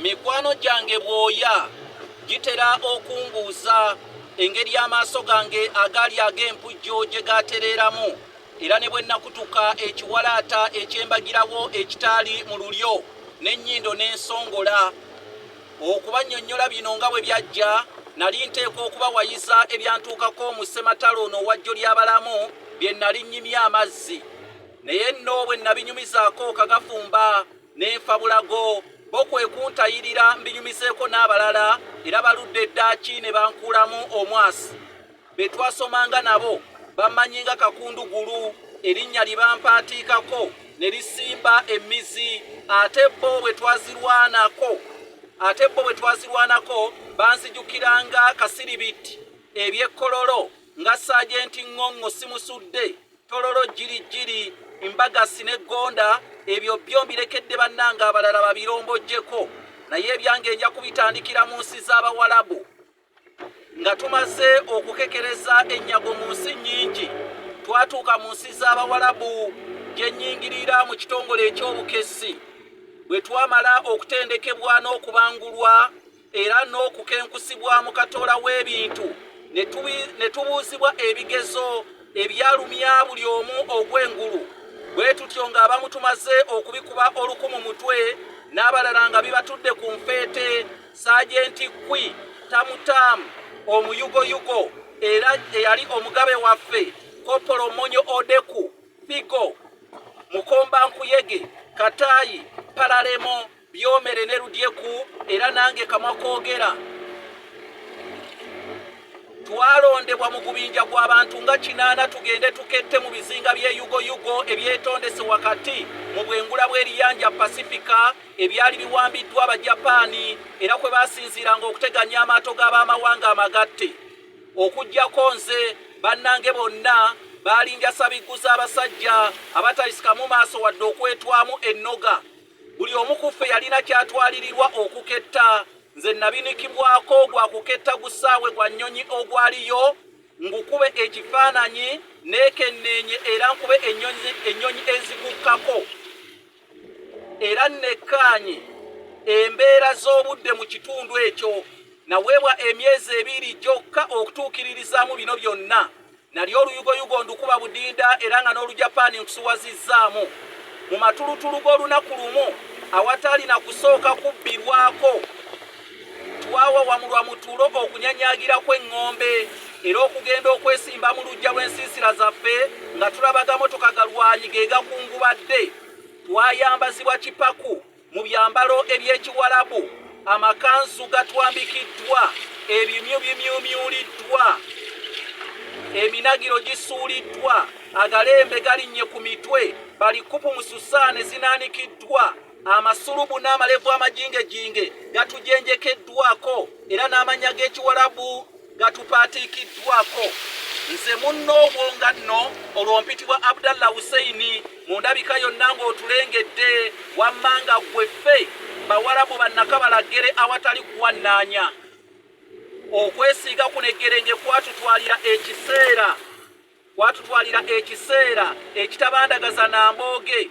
Mikwano gyange bwoya gitera okumbuuza engeri amaaso gange agaali ag'empujjo gye gaatereeramu era ne bwe nakutuka ekiwalaata eky'embagirawo ekitaali mu lulyo n'ennyindo n'ensongola. Okubannyonnyola bino nga bwe byajja, nali nteekwa okubawayiza ebyantuukako mu ssematalo ono owa Jjolyabalamu bye nnali nnyimye amazzi. Naye nno bwe nnabinyumizaako Kagafumba ne nfa bulago, bo kwe kuntayirira mbinyumizeeko n'abalala era baludde ddaaki ne bankuulamu omwasi. Be twasomanga nabo bammanyi nga Kakundugulu, erinnya lye bampaatiikako ne lisimba emmizi ate bo bwe twazirwanako ate bo bwe twazirwanako banzijukiranga Kasiribitti eby'e Kololo nga Saajenti Ng'ong'o Simusudde, Tororo Jjiri Jjiri, Mbagasi ne Gonda ebyo byo mbirekedde bannange abalala babirombojjeko naye ebyange nja kubitandikira mu nsi z'Abawalabu. Nga tumaze okukekereza ennyago mu nsi nnyingi, twatuuka mu nsi z'Abawalabu gye nnyingirira mu kitongole eky'obukessi. Bwe twamala okutendekebwa n'okubangulwa era n'okukenkusibwa mu katoola w'ebintu ne tubuuzibwa ebigezo ebyalumya buli omu ogw'engulu. Bwe tutyo ng'abamu tumaze okubikuba oluku mu mutwe n'abalala nga bibatudde ku nfeete Saajenti Kwi Tamutamu omuyugoyugo era eyali omugabe waffe Kopolo Monyo Odeku Figo Mukomba Nkuyege Kataayi Palalemo Byomere ne Ludyeku era nange kamwa koogera. Twalondebwa mu gubinja gw'abantu nga kinaana tugende tukette mu bizinga by'e Yugoyugo ebyetondese wakati mu bwengula bw'eriyanja Pasifika ebyali biwambiddwa Abajapaani era kwe baasinziiranga okuteganya amaato g'ab'amawanga amagatte. Okuggyako nze, bannange bonna baali njasabiggu z'abasajja abatayisikamu maaso wadde okwetwamu ennoga. Buli omu ku ffe yalina ky'atwalirirwa okuketta. Nze nnabinikibwako gwa kuketta gusaawe gwa nnyonyi ogwaliyo ngukube ekifaananyi neekenneenye era nkube ennyonyi ezigukkako. era nnekkaanye embeera z'obudde mu kitundu ekyo. Naweebwa emyezi ebiri gyokka okutuukiririzaamu bino byonna. Nali oluyugoyugo ndukuba budinda era nga n'Olujapaani nkusuwazizzaamu. Mu matulutulu g'olunaku lumu, awataali na kusooka kubbirwako, twawawamulwa mu tulo okunyanyaagira kw'eŋŋombe era okugenda okwesimba mu luggya lw'ensiisira zaffe nga tulaba gamotoka galwanyi ge gakungubadde. Twayambazibwa kipaku mu byambalo eby'Ekiwalabu, amakanzu gatwambikiddwa, ebimyu bimyumyuliddwa, eminagiro gisuuliddwa, agalembe galinnye ku mitwe, balikupu mu susaane zinaanikiddwa, amasulubu n'amalevu amajingejinge gatujenjekeddwako era n'amannya g'Ekiwalabu gatupaatiikiddwako. Nze munno obwo nga nno olwo mpitibwa Abdallah Hussein mu ndabika yonna ng'otulengedde wamma nga ggwe ffe Bawarabu bannakabalaggere awatali kuwannaanya. Okwesiiga kuno eggerenge kwatutwalira ekiseera Kwatutwalira ekiseera ekitabandagaza na mbooge.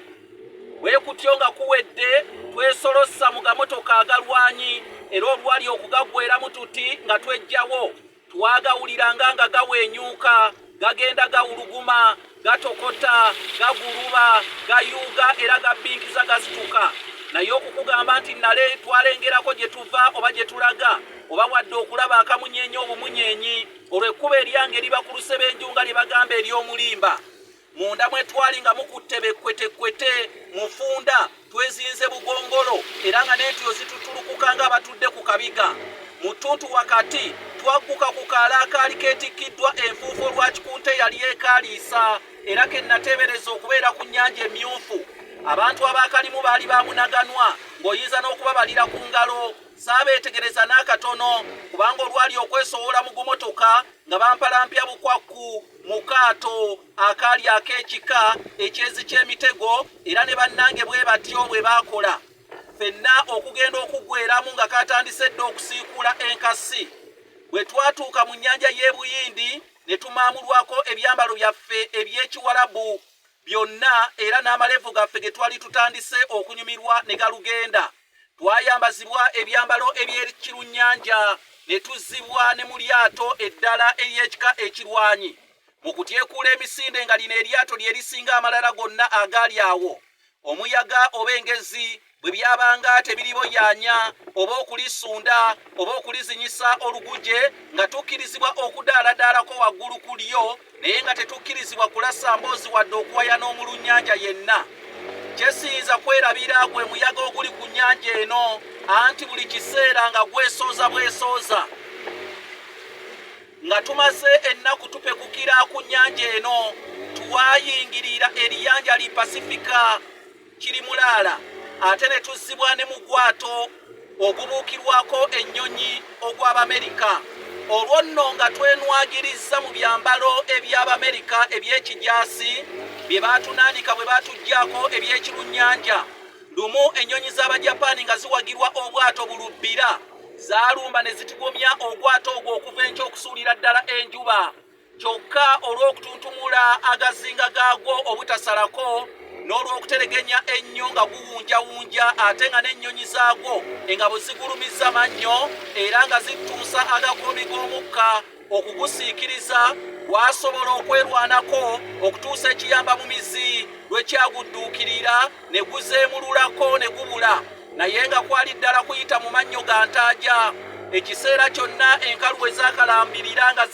Bwe kutyo nga kuwedde twesolossa mu gamotoka agalwanyi era olwali okugaggweeramu tuti nga tweggyawo. Twagawuliranga nga gaweenyuuka, gagenda gawuluguma, gatokota, gaguluba, gayuuga era gabbinkiza gasituka. Naye okukugamba nti nale twalengerako gye tuva oba gye tulaga oba wadde okulaba akamunyeenye obumunyeenyi Olwo ekkubo eryange liba ku lusebenju nga lye bagamba ery'omulimba. Munda mwe twali nga mukutte bekkwetekkwete, mufunda, twezinze bugongolo era nga n'entuyo zitutulukuka ng'abatudde ku kabiga. Mu ttuntu wakati, twagguka ku kaala akaali keetikkiddwa enfuufu olwa kikunta eyali ekaaliisa era ke nnateebereza okubeera ku Nnyanja Emmyufu. Abantu abaakalimu baali ba munaganwa ng'oyinza n'okubabalira ku ngalo. Saabeetegereza n'akatono kubanga olwali okwesowola mu gumotoka nga bampalampya bukwakku mu kaato akaali ak'ekika ekyezi ky'emitego era ne bannange bwe batyo bwe baakola. Ffenna okugenda okuggweramu nga kaatandise dda okusiikuula enkasi. Bwe twatuuka mu nnyanja y'e Buyindi ne tumaamulwako ebyambalo byaffe eby'Ekiwalabu byonna era n'amalevu gaffe ge twali tutandise okunyumirwa ne galugenda. Twayambazibwa ebyambalo eby'ekirunnyanja ne tuzzibwa ne mu lyato eddala ery'ekika ekirwanyi. Mu kutyekuula emisinde nga lino eryato lye lisinga amalala gonna agaali awo. Omuyaga oba engezi bwe byabanga tebiriboyaanya oba okulisunda oba okulizinyisa oluguje nga tukkirizibwa okudaaladaalako waggulu ku lyo naye nga tetukkirizibwa kulasa mboozi wadde okuwaya n'omulunnyanja yenna. Kye siyinza kwerabira gwe muyaga oguli ku nnyanja eno anti buli kiseera nga gwesooza bwesooza. Nga tumaze ennaku tupekukira ku nnyanja eno, twayingirira eriyanja li Pasifika kiri mulaala ate ne tuzzibwa ne mu gwato ogubuukirwako ennyonyi ogw'Abamerika. Olwo nno nga twenwagirizza mu byambalo eby'Abamerika eby'ekijaasi bye baatunaanika bwe baatuggyaako eby'ekirunnyanja. Lumu ennyonyi z'Abajapaani nga ziwagirwa obwato bulubbira zaalumba ne zitigomya ogwato ogwo okuva enkya okusuulira ddala enjuba. Kyokka olw'okutuntumula agazinga gaagwo obutasalako n'olw'okuteregenya ennyo nga guwunjawunja ate nga n'ennyonyi zaagwo engabo zigulumizza mannyo era nga zittuusa agakuumi g'omukka okugusiikiriza, gwasobola okwerwanako okutuusa ekiyamba mu mizi lwe kyagudduukirira ne guzeemululako ne gubula naye nga kwali ddala kuyita mu mannyo ga ntaaja. Ekiseera kyonna enkalu we zaakalambirira nga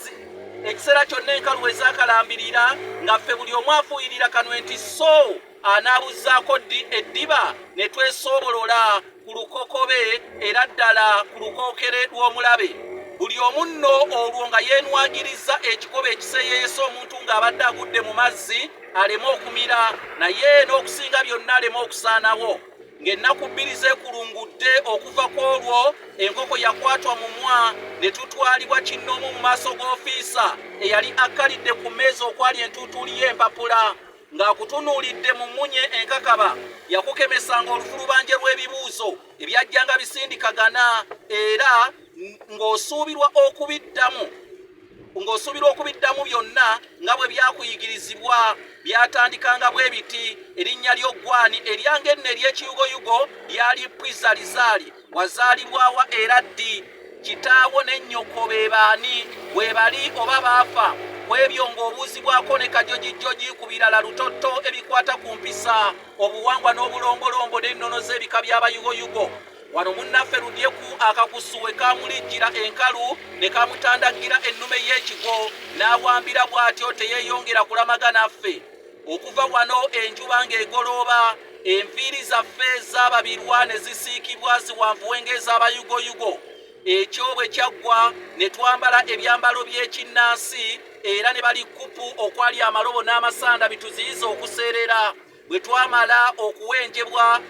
Ekiseera kyonna enkalu we zaakalambirira nga ffe buli omu afuuyirira kanwe nti so anaabuzzaako ddi eddiba ne twesoobolola ku lukokobe era ddala ku lukookere lw'omulabe. Buli omu nno olwo nga yeenwagirizza ekikoba ekiseeyeeyesa omuntu ng'abadde agudde mu mazzi aleme okumira naye n'okusinga byonna aleme okusaanawo. Ng'ennaku bbiri zeekulungudde okuva ku olwo, enkoko yakwatwa mumwa ne tutwalibwa kinnoomu mu maaso g'ofiisa eyali akkalidde ku mmeeza okwali entuutuuli y'empapula. Ng'akutunuulidde mu mmunye enkakaba, yakukemesanga olufulubanje lw'ebibuuzo ebyajjanga bisindikagana era ng'osuubirwa okubiddamu. Ng'osuubirwa okubiddamu byonna nga bwe byakuyigirizibwa. Byatandikanga bwe biti, Erinnya lyo ggw'ani? Eryange nno ery'ekiyugoyugo lyali Pwizalizaali. Wazaalibwa wa era ddi? Kitaawo ne nnyoko be baani? Weebali oba baafa? Ku ebyo ng'obuuzibwako ne kajojijjoji ku birala lutotto ebikwata ku mpisa, obuwangwa n'obulombolombo n'ennono z'ebika by'Abayugoyugo. Wano munnaffe Ludyeku akakusu we kaamulijjira enkalu ne kamutandaggira ennume y'ekigwo n'awambira bw'atyo teyeeyongera kulamaga naffe. Okuva wano enjuba ng'egolooba, enviiri zaffe zaababirwa ne zisiikibwa ziwanvuwe ng'ez'abayugoyugo. Ekyo bwe kyaggwa ne twambala ebyambalo by'ekinnansi era ne balikkupu okwali amalobo n'amasanda bituziyize okuseerera. Bwe twamala okuwenjebwa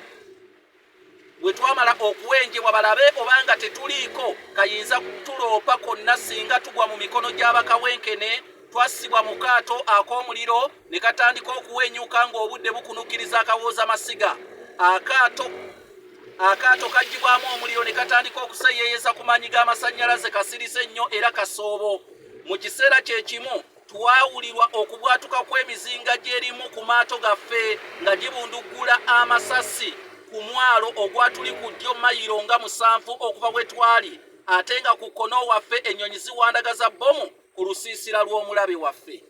Bwe twamala okuwenjebwa balabe obanga tetuliiko kayinza kutuloopa konna singa tugwa mu mikono gya bakawenkene, twassibwa mu kaato ak'omuliro ne katandika okuwenyuka ng'obudde bukunukkiriza akawooza masiga. Akaato akaato kaggyibwamu omuliro ne katandika okuseeyeeyeza ku maanyi g'amasannyalaze kasirise nnyo era kasoobo. Mu kiseera kye kimu Twawulirwa okubwatuka kw'emizinga gy'erimu ku maato gaffe nga gibunduggula amasasi ku mwalo ogwatuli ku ddyo mayiro nga musanvu okuva we twali ate nga ku kkono waffe ennyonyi ziwandagaza bbomu ku lusiisira lw'omulabe waffe.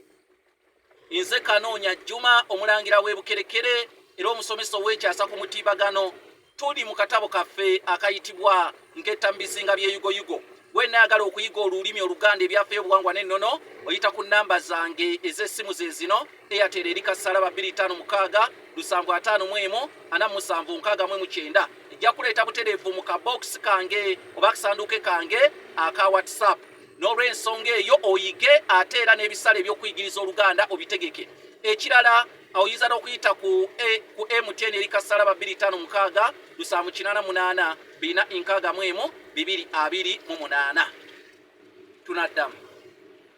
Nze Kanoonya Juma omulangira w'e Bukerekere era omusomesa ow'ekyasa ku mutimbagano. Tuli mu katabo kaffe akayitibwa Nketta mu bizinga by'eyugoyugo. Wenna ayagala okuyiga olulimi Oluganda, ebyafaayo, obuwangwa n'ennono, oyita ku nnamba zange ez'essimu ze zino, Airtel eri Kasalaba 256 751 47 69. Ejja kuleeta butereevu mu kabokisi kange oba akasanduuke kange aka WhatsApp. N'olw'ensonga eyo oyige ate era n'ebisale eby'okuyigiriza Oluganda obitegeke. Ekirala Oyinza n'okuyita ku e, ku MTN eri Kasalaba 256 788 461 228. Tunaddamu.